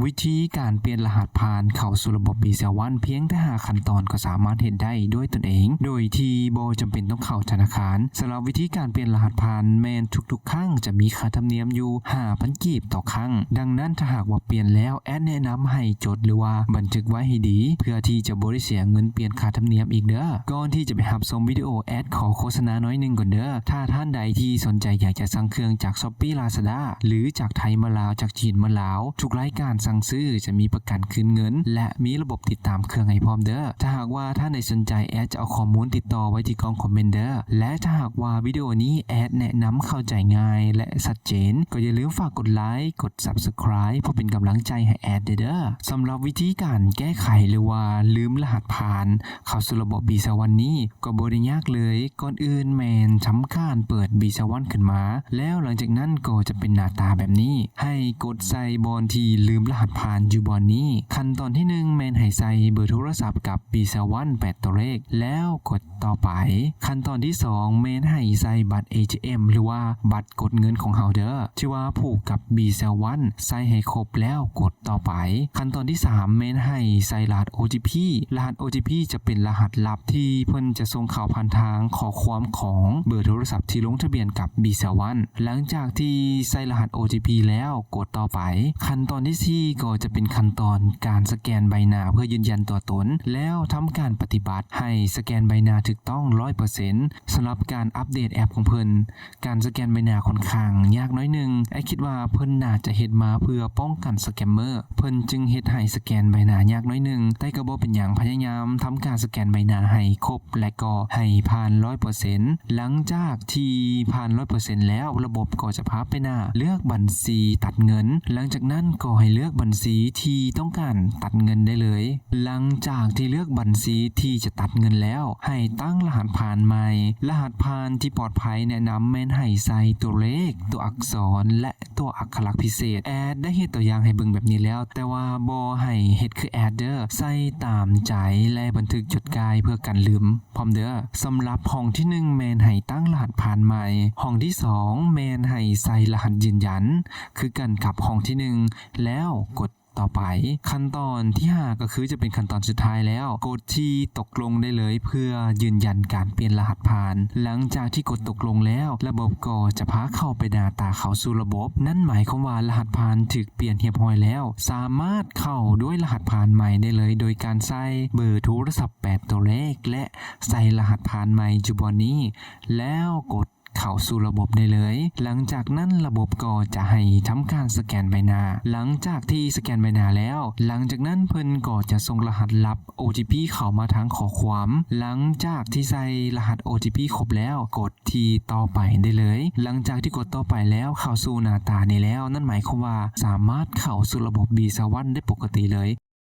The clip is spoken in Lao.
ວິທີການປ່ຽນລະຫັດຜ່ານເຂົ້າສູ່ລະບົບ BCEL One ພຽງແຕ່ຫ້າຂັ້ນຕອນກໍສາມາດເຮັດໄດ້ດ້ວຍຕົນເອງ ໂດຍທີ່ບໍ່ຈຳເປັນຕ້ອງເຂົ້າທະນາຄານ. ສຳລັບວິທີການປ່ຽນລະຫັດຜ່ານແມ່ນທຸກໆຄັ້ງຈະມີຄ່າທຳນຽມຢູ່ຫ້າພັນກີບຕໍ່ຄັ້ງ. ດັ່ງນັ້ນ ຖ້າຫາກວ່າປ່ຽນແລ້ວ ແອດແນະນຳໃຫ້ຈົດ ຫຼືວ່າບັນທຶກໄວ້ໃຫ້ດີ ເພື່ອທີ່ຈະບໍ່ໄດ້ເສຍເງິນປ່ຽນຄ່າທຳນຽມອີກເດີ້. ກ່ອນທີ່ຈະໄປຮັບຊົມວິດີໂອ ແອດຂໍໂຄສະນາໜ້ອຍໜຶ່ງກ່ອນເດີ້. ຖ້າທ່ານໃດທີ່ສົນໃຈຢາກຈະສັ່ງເຄື່ອງຈາກ Shopee Lazada ຫຼືຈາກໄທມາລາວ ຈາກຈີນມາລາວ ທຸກລາຍການສັ່ງຊື້ຈະມີປະກັນຄືນເງິນ ແລະ ມີລະບົບຕິດຕາມເຄື່ອງໃຫ້ພ້ອມເດີ້. ຖ້າຫາກວ່າທ່ານໃດສົນໃຈ ແອດຈະເອົາຂໍ້ມູນຕິດຕໍ່ໄວ້ທີ່ກ່ອງຄອມເມັນເດີ້. ແລະ ຖ້າຫາກວ່າວິດີໂອນີ້ແອດແນະນຳເຂົ້າໃຈງ່າຍ ແລະ ຊັດເຈນ ກໍຢ່າລືມຝາກກົດໄລ ກົດ Subscribe ເພື່ອເປັນກຳລັງໃຈໃຫ້ແອດເດີ້. ສຳລັບວິທີການແກ້ໄຂ ຫຼືວ່າລືມລະຫັດຜ່ານເຂົ້າສູ່ລະບົບ BCEL One ນີ້ ກໍບໍ່ໄດ້ຍາກເລີຍ. ກ່ອນອື່ນແມ່ນທຳການເປີດ BCEL One ຂຶ້ນມາ ແລ້ວຫຼັງຈາກນັ້ນກໍຈະເປັນໜ້າຕາແບບນີ້. ໃຫ້ກົດໃສ່ບ່ອນທີ່ລືມລະຫັດຜ່ານຢູ່ບ່ອນນີ້. ຂັ້ນຕອນທີໜຶ່ງແມ່ນໃຫ້ໃສ່ເບີໂທລະສັບກັບ BCEL One ແປດຕົວເລກ ແລ້ວກົດຕໍ່ໄປ. ຂັ້ນຕອນທີສອງແມ່ນໃຫ້ໃສ່ບັດ ATM ຫຼືວ່າບັດກົດເງິນຂອງເຮົາເດີ້ ທີ່ວ່າຜູກກັບ BCEL One ໃສ່ໃຫ້ຄົບແລ້ວກົດ ຕໍ່ໄປ. ຂັ້ນຕອນທີສາມແມ່ນໃຫ້ໃສ່ລະຫັດ OTP. ລະຫັດ OTP ຈະເປັນລະຫັດລັບທີ່ເພິ່ນຈະສົ່ງເຂົ້າຜ່ານທາງຂໍ້ຄວາມຂອງເບີໂທລະສັບທີ່ລົງທະບຽນກັບ BCEL One. ຫຼັງຈາກທີ່ໃສ່ລະຫັດ OTP ແລ້ວ ກົດຕໍ່ໄປ. ຂັ້ນຕອນທີສີ່ກໍຈະເປັນຂັ້ນຕອນການສະແກນໃບໜ້າເພື່ອຢືນຢັນຕົວຕົນ ແລ້ວທຳການປະຕິບັດໃຫ້ສະແກນໃບໜ້າຖືກຕ້ອງຮ້ອຍເປີເຊັນ. ສຳລັບການອັບເດດແອັບຂອງເພິ່ນ ການສະແກນໃບໜ້າຂ້ອນຂ້າງຍາກໜ້ອຍໜຶ່ງ. ແອດຄິດວ່າເພິ່ນໜ້າຈະເຮັດມາເພື່ອປ້ອງກັນສະແກມເມີ ເພິ່ນຈຶ່ງເຮັດໃຫ້ສະແກນໃບໜ້າຍາກໜ້ອຍໜຶ່ງ. ແຕ່ກໍບໍ່ເປັນຫຍັງ, ພະຍາຍາມທຳການສະແກນໃບໜ້າໃຫ້ຄົບ ແລະ ກໍໃຫ້ຜ່ານຮ້ອຍເປີເຊັນ. ຫຼັງຈາກທີ່ຜ່ານຮ້ອຍເປີເຊັນແລ້ວ, ລະບົບກໍຈະພາໄປໜ້າເລືອກບັນຊີຕັດເງິນ. ຫຼັງຈາກນັ້ນກໍໃຫ້ເລືອກບັນຊີທີ່ຕ້ອງການຕັດເງິນໄດ້ເລີຍ. ຫຼັງຈາກທີ່ເລືອກບັນຊີທີ່ຈະຕັດເງິນແລ້ວ, ໃຫ້ຕັ້ງລະຫັດຜ່ານໃໝ່. ລະຫັດຜ່ານທີ່ປອດໄພແນະນຳແມ່ນໃຫ້ໃສ່ຕົວເລກ, ຕົວອັກສອນ ແລະ ຕົວອັກຂະລັກພິເສດ. ແອດໄດ້ເຮັດຕົວຢ່າງໃຫ້ເບິ່ງແບບນີ້ແລ້ວ, ແຕ່ວ່າບໍ່ໃຫ້ເຮັດຄືແອດເດີ້. ໃສ່ຕາມໃຈ ແລະ ບັນທຶກຈົດຈ່າຍເພື່ອກັນລືມພ້ອມເດີ້. ສຳລັບຫ້ອງທີໜຶ່ງແມ່ນໃຫ້ຕັ້ງລະຫັດຜ່ານໃໝ່. ຫ້ອງທີສອງແມ່ນໃຫ້ໃສ່ລະຫັດຢືນຢັນ ຄືກັນກັບຫ້ອງທີໜຶ່ງ ແລ້ວກົດ ຕໍ່ໄປ. ຂັ້ນຕອນທີຫ້າກໍຄືຈະເປັນຂັ້ນຕອນສຸດທ້າຍແລ້ວ. ກົດທີ່ຕົກລົງໄດ້ເລີຍເພື່ອຢືນຢັນການປ່ຽນລະຫັດຜ່ານ. ຫຼັງຈາກທີ່ກົດຕົກລົງແລ້ວ, ລະບົບກໍຈະພາເຂົ້າໄປໜ້າຕາເຂົ້າສູ່ລະບົບ. ນັ້ນໝາຍຄວາມວ່າລະຫັດຜ່ານຖືກປ່ຽນຮຽບຮ້ອຍແລ້ວ. ສາມາດເຂົ້າດ້ວຍລະຫັດຜ່ານໃໝ່ໄດ້ເລີຍ ໂດຍການໃສ່ເບີໂທລະສັບແປດຕົວເລກ ແລະ ໃສ່ລະຫັດຜ່ານໃໝ່ຢູ່ບ່ອນນີ້ ແລ້ວກົດ ເຂົ້າສູ່ລະບົບໄດ້ເລີຍ. ຫຼັງຈາກນັ້ນລະບົບກໍຈະໃຫ້ທຳການສະແກນໃບໜ້າ. ຫຼັງຈາກທີ່ສະແກນໃບໜ້າແລ້ວ, ຫຼັງຈາກນັ້ນເພິ່ນກໍຈະສົ່ງລະຫັດລັບ ໂອທີພີ ເຂົ້າມາທາງຂໍ້ຄວາມ. ຫຼັງຈາກທີ່ໃສ່ລະຫັດ ໂອທີພີ ຄົບແລ້ວ, ກົດທີ່ຕໍ່ໄປໄດ້ເລີຍ. ຫຼັງຈາກທີ່ກົດຕໍ່ໄປແລ້ວ, ເຂົ້າສູ່ໜ້າຕານີ້ແລ້ວ, ນັ້ນໝາຍຄວາມວ່າສາມາດເຂົ້າສູ່ລະບົບ BCEL One ໄດ້ປົກກະຕິເລີຍ.